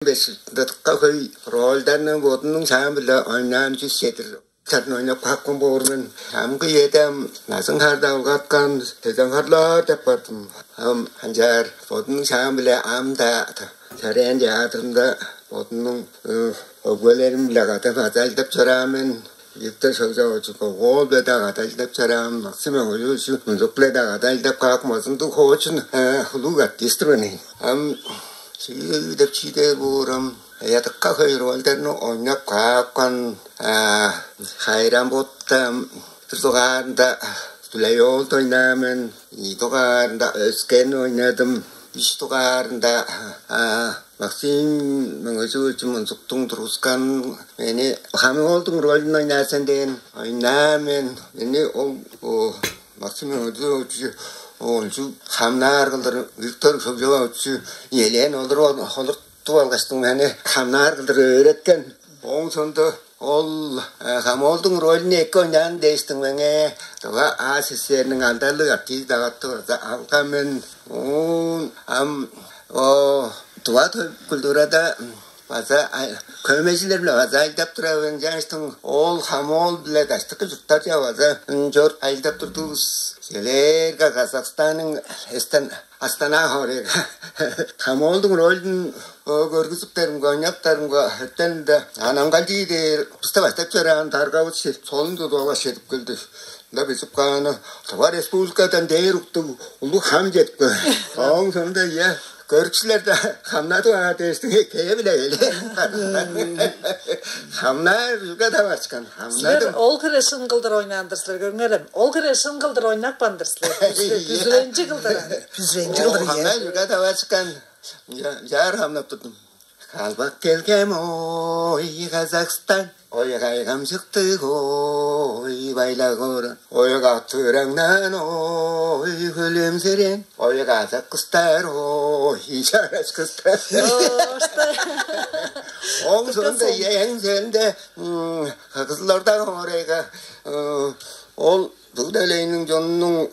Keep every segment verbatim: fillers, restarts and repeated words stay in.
беш дыдыкка хөй ролдарны бодунуң шаам-биле ойнаан чүс чедир чарын ойнап каапкан боор мен. Амгы эдем назын харда алгаткан, сезен харлаар деп бардым. Ам анчаар бодунуң шаам-биле ам-да Чараан театрында бодунуң өгбелерим-биле кады база ажылдап чораан мен. Виктор Шогжаович Кок-оол-биле-даа кады ажылдап чораан, Максим Оюжу Мунзук-биле-даа кады ажылдап каапкан, ындыг хоочун улуг артист-тир мен. Ам чүү деп чиидер боорам, ыядыкка хөй ролдарны ойнап каапкан. Хайран боттам бир дугаарында Сүлей-оолду ойнаан мен, ийи дугаарында Өскенни ойнадым, үш дугаарында Максим Мөңгүжү Мунзуктуң тургускан, мени Хам-оолдуң ролюн ойнаар сен дээн, ойнаан мен. Мени ол Максим Мөңгүжү олчу хамнаар кылдыр Виктор Шогжапович Елен олар олуртуп алгаштың, мени хамнаар кылдыр өөреткен. Ооң соонда ол Хам-оолдуң ролюн эки ойнаан дээштиң, меңээ Тыва АССР-ниң алдарлыг артизи деп атты база алган мен. Оон ам о Тыва культурада база көмежилер-биле база ажылдап тура мен. Ынчангаштың ол Хам-оол-биле даштыкы чурттарже база чоруп ажылдап турдувус. Силерге Казахстанның Эстен Астана хоорайга Хам-оолдуң ролюн көргүзүптеримге, ойнаптарымга, эртенинде Анамгалдии дээр бисте баштап чораан даргавыс солун тудуп алгаш чедип келди. Мында бижип кааны Тыва Республикадан дээр уктуг улуг хам чедип келген. Ооң соонда, ийе, көрүкчүлер-даа хамнадып аар дээштиң, кээ-биле келе. Хамнаар чүге таварышкан? Силер Хамнадым. Ол хире шын кылдыр ойнаан-дыр силер, көрүңерем. Ол хире шын кылдыр ойнапкан-дыр силер. Бүзүренчи кылдыр. Бүзүренчи кылдыр, ийе. Хамнаар чүге таварышкан? Чаар хамнап турдум. Калбак келгем, ой, Казахстан, ой, кайгамчыктыг, ой, байлак оран, ой, катыраңнан, ой, күлүмсүрең, ой, казак кыстар, ой, чараш кыстар. Ооң соонда, эң сөөлүнде Кызыл-Орда хоорайга ол бүгү делегейниң чонунуң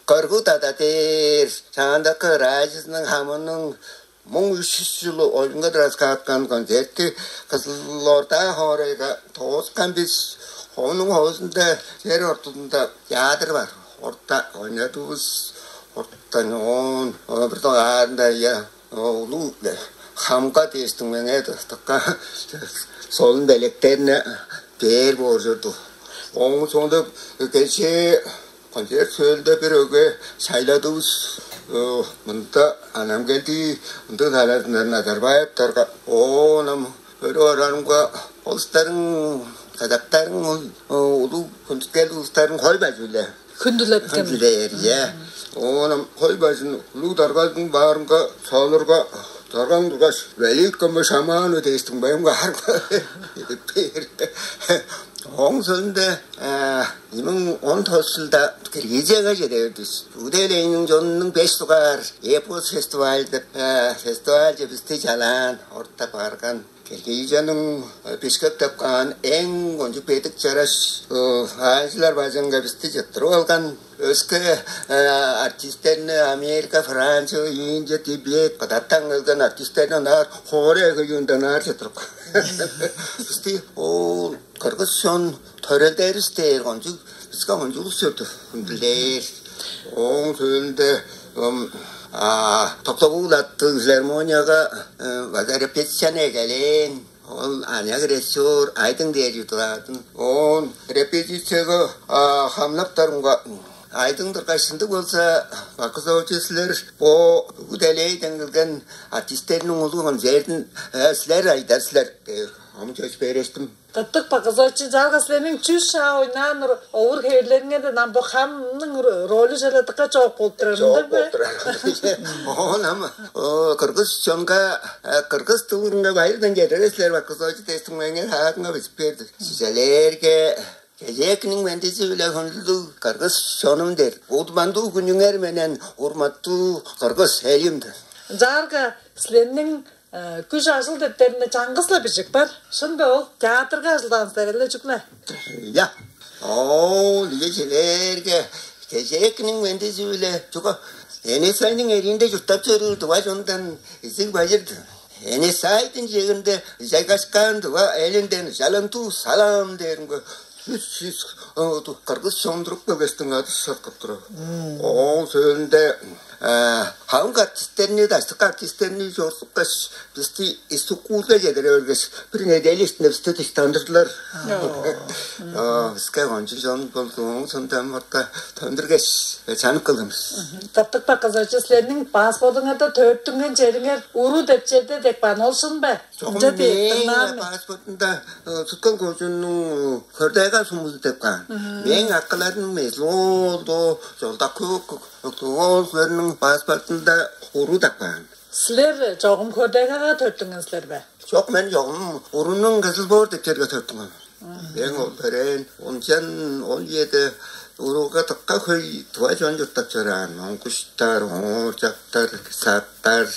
кыргы дада дээр чаандакы ыраажызының хамының муң үш чүс чылы оюнга тураскааткан концертти Кызыл-Орда хоорайга тооскан бис. Ооң хоозунда чер ортузунда театр бар. Орта ойнадывыс. Ортан оон бир дугаарында, ийе, улуг хамга дээштиң, меңээ дыка солун белектерни бээр боор чорду. Ооң соонда кежээ концерт сөөлүнде бир өгге шайладывыс. Мында Анамгелдии, ындыг талазындан Назарбаевтарга. Оон ам көрүп орарымга, улустарың, казактарың, улуг хүндүткел улустарың хой бажы-биле хүндүлеткен. Хүндүлээр, ийе. Оон ам хой бажын улуг даргазының баарынга салырга, даргаң тургаш, великому шаману дээштиң, байымга арга берди. Ооң соонда ийи муң он тос чылда Киргизияга чеде бердивис. Бүгү делегейниң чонунуң беш дугаар эпос фестиваль деп фестивальче бисти чалаан, орта барган. Киргизияның Бишкек деп каан эң кончуг бедик чараш аалчылар бажыңынга бисти чыттырып алган. Өске артисттерни Америка, Франция, Индия, Тибет, Кыдаттан келген артисттерни ынаар хоорай кыюунда ынаар чыттырып каан. Бисти ол кыргыз чон төрелдеривис дээр кончуг, биске кончуг улус чорду, хүндүлээр. Ооң сөөлүнде Токтогул аттыг филармонияга база репетицияны эгелээн. Ол аныяк режиссёр Айдың дээр чүве турар-дыр. Оон репетицияга хамнаптарымга, Айдың тургаш, ындыг болза, Бакызович, силер бо бүгү делегейден келген артисттерниң улуг концертин силер ажыдар силер дээр. Ам чөпшээрештим. Кыттык, Бакызович, чаарга силерниң чүс шаа ойнаан овур-хевирлериңерден ам бо хамның ролю черле дыка чоок болуп турар, ындыг бе? Чоок болуп турар. Оон ам кыргыз чонга, кыргыз дылынга байырдан чедирер силер, Бакызович, дээштиң, меңээ саадынга бижип берди. Силерге кежээкиниң мендизи-биле, хүндүлүг кыргыз чонум дээр. Удмандуу хүнүңер менен, урматтуу кыргыз элим дээр. Чаарга силерниң күш-ажыл дептеринде чаңгыс-ла бижик бар. Шын бе ол? Театрга ажылдаан силер але, чүгле? Я. Оо, ийе, силерге кежээкиниң мендизи-биле. Чүге, Энесайның эриинде чурттап чоруур тыва чондан изиг бажыр-дыр. Эне сайдың жегинде жайгашкан дыва элинден жалантуу салам дээримге, үс жүз кыргыз чондуруп келгештиң адыс шаткып тура. Ол сөөлүнде хамык артисттерни, даштык артисттерни чорудупкаш, бисти Истукулга чедире бергеш, бир неделя иштинде бисти дыштандырдылар. Биске кончу чон болду, оң сондан орта төндүргеш, чанып калганбыз. Таптык бакызачы, силерниң паспортуңарда төрүттүнген чериңер уру деп черде деп каан, ол шын бе? Чогум ынча деп мээң дыңнаан мен. Паспортунда Сүткел кожууннуң Хөрдайга сумузу деп каан. Мээң аккаларым Мезлоолду, Жолдакуу, ол силерниң паспортунда уру деп каан. Силер чогум Хөрдайгага төрүттүнген силер бе? Чок, мен чогум урунуң Кызыл Боор деп черге төрүттүнген. Эң ол берен, ончан ол ийеде урууга дыка хөй тыва чон чурттап чораан. Оңгуштар, оңооржактар, саттар,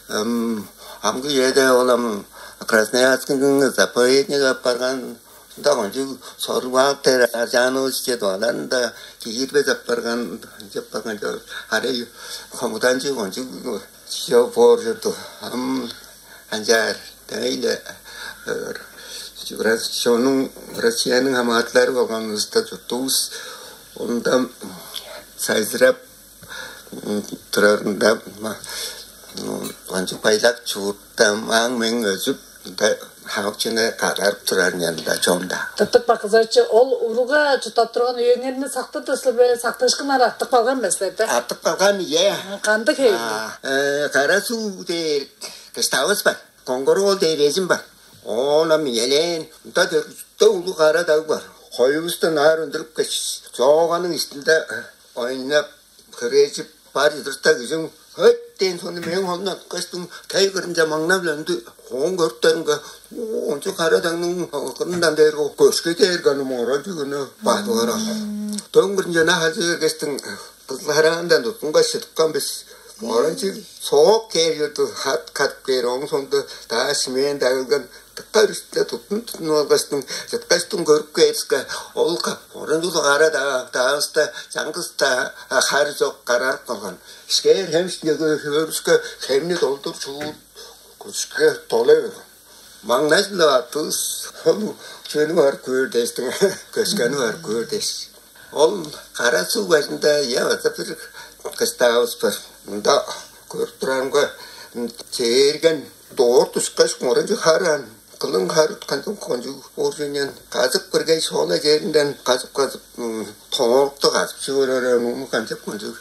ам, амгы үеде ол ам Красноярскиниң заповедниги апарган, ында кончуг Сорлуак дээр Аржаанович чеди аларында киирбес апарган, чаппарган чор. Арай хомуданчы кончуг чо боор чорду. Ам анчаар дейле Россияның, Россияның хамаатылары болган улуста чуртувус онда сайзырап турарында, кончуг байлак чууртта маң-мең өзүп, мында хамык чүне кадарып турар янында чонда. Тыптык бакызачы, ол уруга чурттап турган үеңерни сактыдыр силер бе? Сактыышкын артып калган бе силерде? Артып калган, ие. Кандыг хейли? Кара суу дээр кыштавыс бар. Коңгору ол дээр эзим бар. Оон ам ийелээн, мында дөргүстө улуг кара даг бар. Хоювустан аар үндүрүпкеш, чооганың истинде ойнап, хырыжып бар чыдырта кижиң хөт дээн сону мээң холумдан туткаштың, тай кырынче маңнап-ла үнүп, оон көрүптеримге, ончу кара дагның кырындан дээр көшке дээрге аны моорал чүгүнү бадып орар. Дөң кырынче ына халчы бергештиң, кызыл хараандан туттунгаш чыдыпкан бис. Моранчыг соок кээр чорду, хат кадып кээр, ооң соонда даа шимээн дагылган. Дыка үстүнде туттун-туттунуп алгаштың, чыткаштың көрүп кээривиске, ол моранчыг улуг кара даавыста чаңгыс-даа хар чок, карарып калган. Ишкээр хем иштинде көөрүвүске, хемни долдур чуут күшке дола берген. Маңнажын-даа баттывыс, ол чүвени бар көөр дээштиң, көскени бар көөр дээш. Ол кара суг бажында, я, база бир кыстаавыс бар. Мында көрүп турарымга, чээрген доор тушкаш, моранчы хараан, кылың харыт кандыг кончуг ооржунян казып киргей, шоола черинден казып-казып, тоорукту казып чүгөрөрөн, уну канчап кончуг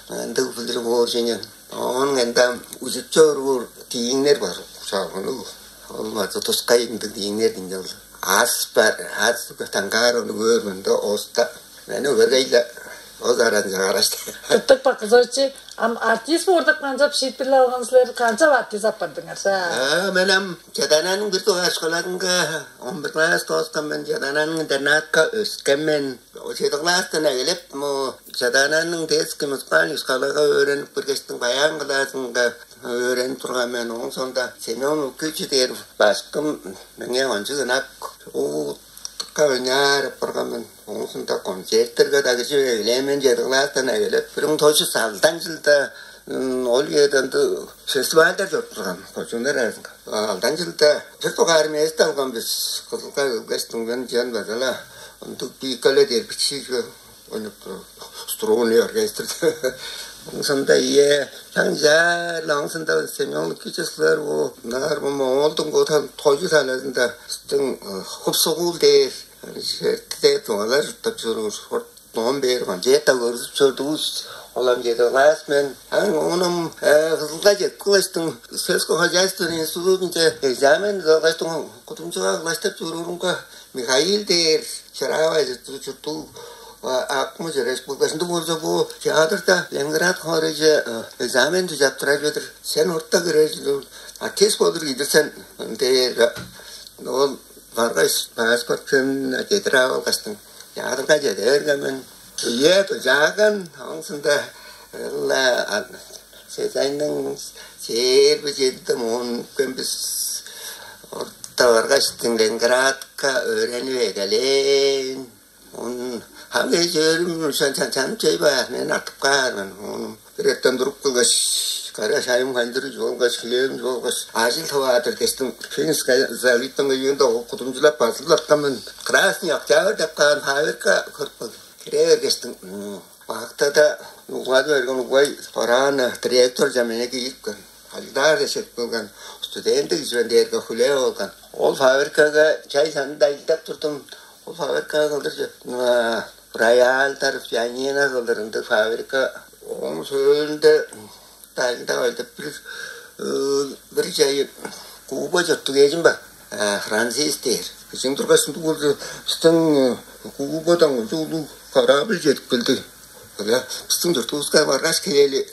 ындыг билдирип ооржунян. Оон ында ужуп чоруур дииңнер бар, чалгыны. Ол база тускай ындыг дииңнер динче ол. Ас бар, ас таңгаар ону көөр мында оста. Мени өгергей-ле оз аранча карашты. Тыптык бакызочу, ам артист боордак канчап шиитпирлеп алган силер, канчап артист апардыңар? А, мен ам Чадананың бир дугаар школазынга он бир класс дооскан мен, Чадананың интернатка өскен мен. Чеди класстан эгелеп, мо Чадананың детский музыкальный школага өөренип киргештиң, баян классынга өөренип турган мен. Ооң соонда Семен Лукич дээр башкым меңээ кончуг ынак, уу, дыка ойнаар апарган мен. Ооң соонда концерттерге дагжы эгелээн мен, чеди класстан эгелеп. Бир муң тос чүс алдан чылда ол үеде ында фестивальдар чоруп турган кочуннар аразынга. Алдан чылда бир дугаар место алган бис. Кызылга келгештиң, мен чен база-ла ындыг бийиккеле дергичи ойнап турар. Струнный оркестр. Оңсунда, ие, чаңчаар-ла, оңсунда Семен Лукичевлар бо, нар бо Моолдуң бо тойчу талазында бистиң хупсугул дээр черде дугалар чурттап чоруур. Ном бээр кончерт-даа көргүзүп чордувус. Олам чеди класс мен. Аң оном Кызылга чедип кылаштың, сельскохозяйственный институтунче экзамен алгаштың, кудумчуга кылаштап чоруурунга Михаил дээр чыраа бажы чурттуг акмы чыреш болгаш, ындыг болза, бу театрда Ленинград хоорайже экзамен дужаап турар бедир. Сен орта кирер артист болур кижи сен дээрге, ол баргаш, паспорт кымна чедире алгаштың, театрга чеде берген мен. Ийе, дужааган, оңсунда ла Сезайның сээрби чедиде моон үпкен бис. Орта баргаштың Ленинградка өөренип эгелээн. Он хам эш өөрүм чан чан чанып чей баар, мен артып каар мен. Ону бир эртен туруп кылгаш, Кара шайым хандыры болгаш, хлебим болгаш, ажыл таваадыр дестим. Финская залитан юнда кудумчулап базылып атканмын. Красный октябрь деп каан фабрика көрүп калдым. Кире бергештиң, бактада угады берген угай, ораана директор жа мени киирипкен. Алдар дешет болган, студенттик ижибен дээрге хүлээ болган. Ол фабрикага чай санында ажылдап турдум. Ол фабрикага кылдыр рояльдар, пианино кылдыр ындыг фабрика. Оон сөөлүнде дайында калдып, бир бир чайы Куба чорттуг эжим бар. Франциск дээр. Кижиң тургаш, ындыг болду. Бистиң Кубадан кончуг улуг корабль чедип келди. Ыле, бистиң чуртувуска баргаш келели,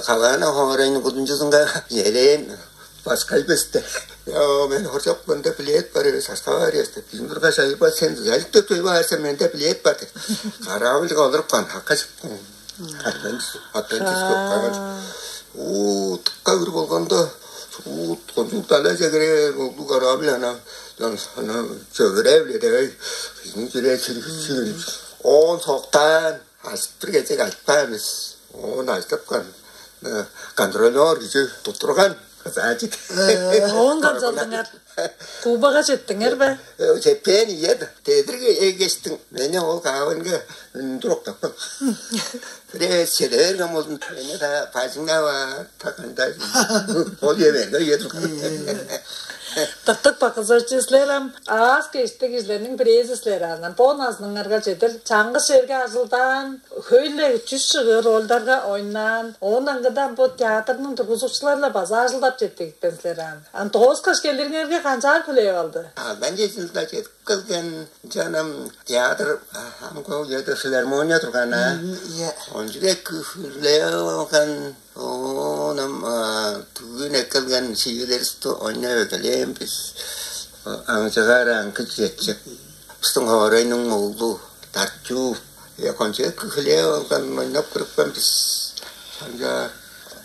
Кавана хоорайның кудунчузунга элээн Паскаль бисте. Йо, мен хоржок, менде билет бар эвес, акша бар эвес деп. Кижиң тургаш, айба, сен залип деп той баарса, менде билет бар деп. Корабльга олуруп каан, акка чыккан. Атлантис, Атлантис капкан. Уу, тыкка үр болганда, уу, кончуг далайже кирер, улуг корабль ана, ана чөгүреп эле дей. Кижиң чүрээ чиргип чигирип. Оон соктаан, ажыттыр кезек айтпаан бис. Оон ажыткан контролер кижи туттурган кызаажык. Оон канчалдыңар? Кубага четтиңер бе? Чепкен ийе да. Тедирге эгештиң. Мени ол каавынга үндүр октапкан. Бирээс чеде берген болдум. Мени да бажыңнап аар, та кандай. Ол эверге үе турган. Тыктык бакызырчы силер ам аас кештиг кижилерниң бирээзи силер аан. Бо назыныңарга чедир чаңгыс черге ажылдаан, хөй-ле чүс чыгыы ролдарга ойнаан, оон аңгыдан бо театрның тургузукчулары-ла база ажылдап четтигипкен силер аан. Ан дооскаш келириңерге канчаар хүлээп алды? Алдан чечилде чедип келген жаным театр амгы үеде филармония турган а. Иә. Ончуга эки хүлээп алган. Оон ам түгүн эккелген шиилеривисти ойнап эгелээн бис. Аңчыгаар аңгы четчип, бистиң хоорайның оглу Дартчуу. Кончуг эки хүлээп алган, ойнап көрүпкен бис. Ынчаар.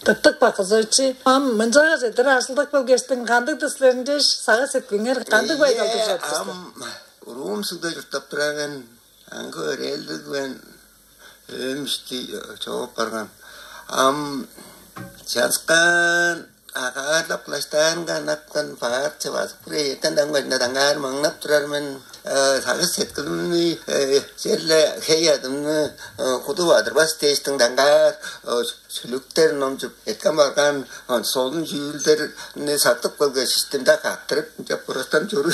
Тыктык бакызыычы. Ам мынчага чедир ажылдап келгештиң, кандыг-дыр силерниң дээш сагыш-сеткилиңер кандыг байдалдыг чордур силер? Ам уруум сугда чурттап турар мен, аңгы өрээлдиг мен, өөм ишти чогуп барган. Ам чанскаан агаарлап кылаштаанга анапкан баарче базып кире эртен даңгайында даңгаар маңнап турар мен. Сагыш сеткилимни черле хей адымны куду бадырбас дээштиң даңгаар сүлүктер номчуп, эткем барган солун чүүлдерни сактып келгеш, истимде каттырып, ынчап бурастан чоруур.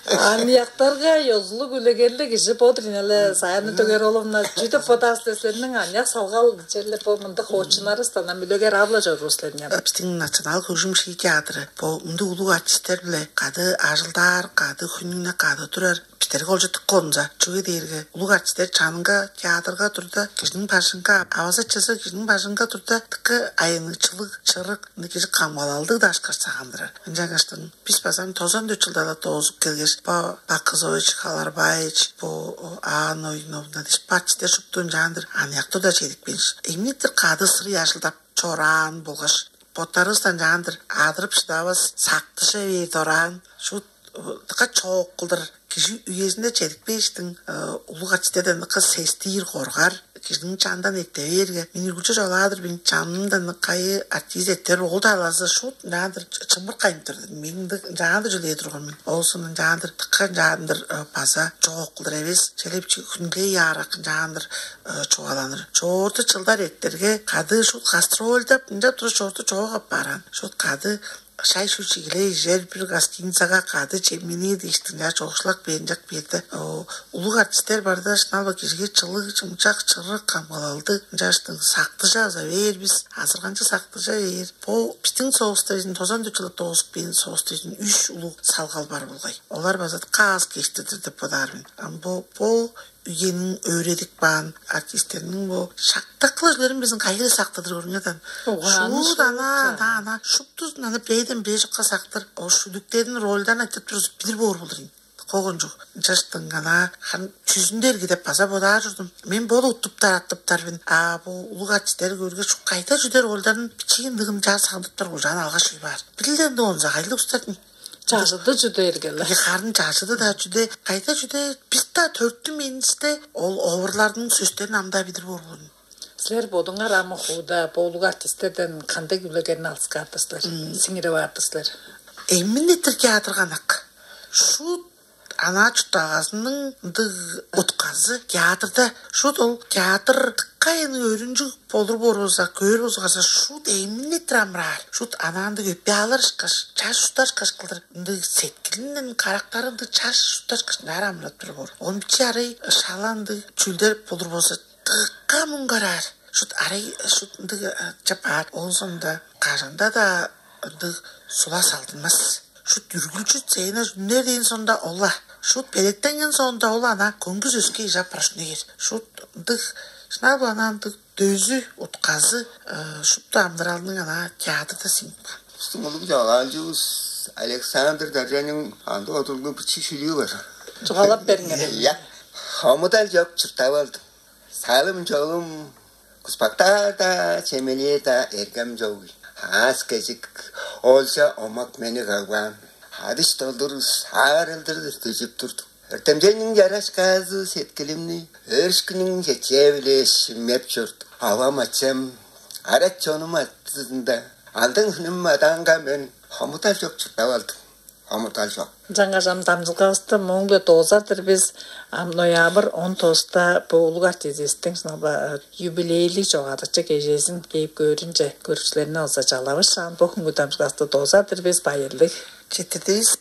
Аныяктарга ёзулуг үлегерлиг кижи бо-дур ийин але, Саяна Төгер-ооловна, чүү деп бодаар силер, силерниң аныяк салгал черле бо мындык хоочуннарывыстан ам үлегер ап-ла чоруур силер ийин. Бистиң национал хөгжүм-шии театры бо мындыг улуг артистер-биле кады ажылдаар, кады хүнүң-не кады турар. Бистерге ол чыттык конза, чүге дээрге улуг артисттер чанынга театрга турда, кижиниң бажыңга, авазы-ачазы кижиниң бажыңга турда, дыка аянныг, чылыг, чырык, ындыг кижи камгалалдыг-даа ышкаш сагындырар. Ынчангаштың бис база ам тозан дөрт чылда-ла доозуп келгеш, бо Бакызович, Халарбаевич, бо Анна Оюновна дээш, бо артисттер шупту ынчаан-дыр аныяктар-даа чедип келгеш, эмнеттир кады сырый ажылдап чораан болгаш, боттарывыстан ынчаан-дыр адырып шыдавас, сактыжа бээр дораан, шуут дыка чоок кылдыр кижи үезинде чедип кээштиң, улуг ачы-деден дыка сестир, коргар, кижиниң чандан эрте бээрге, мен үргүлчү чугаалаар-дыр мен, чанымдан кайы артист эртер, ол-даа алазы шуут ынчаан-дыр чымырк кайнып турду. Мен ынчаан-дыр чүлээ турган мен. Ол соонда ынчаан-дыр дыка ынчаан-дыр база чоок кылдыр эвес, челепчи хүнлей аарак ынчаан-дыр чугааланыр. Чоорту чылдар эртерге, кады шуут гастрольдап, ынчап тура чоорту чоок апарган. Шуут кады шай-шуй чигилей ижер, бир гостиницага кады чемненир дээштиң, чаа чоокшулап бээр, ынчап бээрде, улуг артисттер барда, шынап-ла кижиге чылыг, чымчак, чырык, камгалалдыг, ынчаштың сактыжа база бээр бис, азырганчы сактыжа бээр. Бо бистиң соовуста безин, тозан дөрт чылда доозуп кээн соовуста безин үш улуг салгал бар болгай. Олар база каас кештирдир деп бодаар мен. Ам бо, бо үениң өөредип каан артисттерниң бо шактак-ла чүлерин безин кайы-ла сактыр көрүңер даан. Шуут ана, ана, ана шуптузун ана бээден бээ чокка сактыр. Ол шүлүктерин, рольдарын айтып турза, билир боор болур ийин. Когончуг ынчаштың ана харын чүзүндерги деп база бодаар чордум. Мен бо-ла уттуптар, аттыптар мен. А бо улуг артисттер көргеш, кайда чүдер рольдарын бичии ындыгын чаа сагындырыптар, ол чаан алгаш чүй баар. Билден-даа онза кайлыг устар. Чажыды чүдээргеле. Харын чажыды-даа чүде, кайда чүде, бис-даа төрүттү менисте ол овурларның сөстерин ам-даа билир боор болур. Силер бодуңар ам хууда бо улуг артисттерден кандай үлегерни алыскаар-дыр силер, сиңирип аар-дыр силер? Эмин этир театрганак. Шут ана чурттагазының ындыг утказы театрда. Шут ол театр тыккайының өрүнчүг болур борууза, көөр болзуңарза, шут эмин этир амыраар. Шут анаандыг өппеалар ышкаш, чаш шуттар ышкаш кылдыр ындыг сеткилинден карактары ындыг чаш шуттар ышкаш наар амырап тур боор. Он бичи арай шала ындыг чүүлдер болур болза, тыгыкка муңгараар. Шут арай шут ындыг чап аар. Ол соонда кажанда-даа ындыг сула салдынмас. Шут үргүлчү цена үннер дээн соонда ола. Шут белектенген соонда ол ана көңгүс өске ижап бараш үнегер. Шут ындыг шынап ана ындыг дөзү утказы шупту амдыралының ана театрда сиңип каан. Улуг чогаалчывыс Александр Даржанның андыг одурлуг бичии шүлүү бар. Чугаалап бериңер. Я, хомудал чок чурттап алдым. Салым чолум куспактаарда, чемелээрде эргем чогул. Аас кежик олча омак мени кагбаан. Адыш долдур саарылдыр дүжүп турду. Өртемчейниң ярашкаазы сеткилимни өөрүшкүнүң чечээ-биле шиммеп чорду. Авам ачам, арат чонум аттызында алдың хүнүм адаанга мен хомудал чок чурттап алдым. Хомудал чок. Жаңгажам дамчылгавысты мооң-биле доозар-дыр бис. Ам ноябрь он тоста бо улуг артистиң шынап юбилейлиг чогаадыкчы кежээзин кээп көөрүнче көрүкчүлерни алза чалавышаан бо хүнгү дамчылгавысты доозар-дыр бис. Байырлыг. Четирдивис.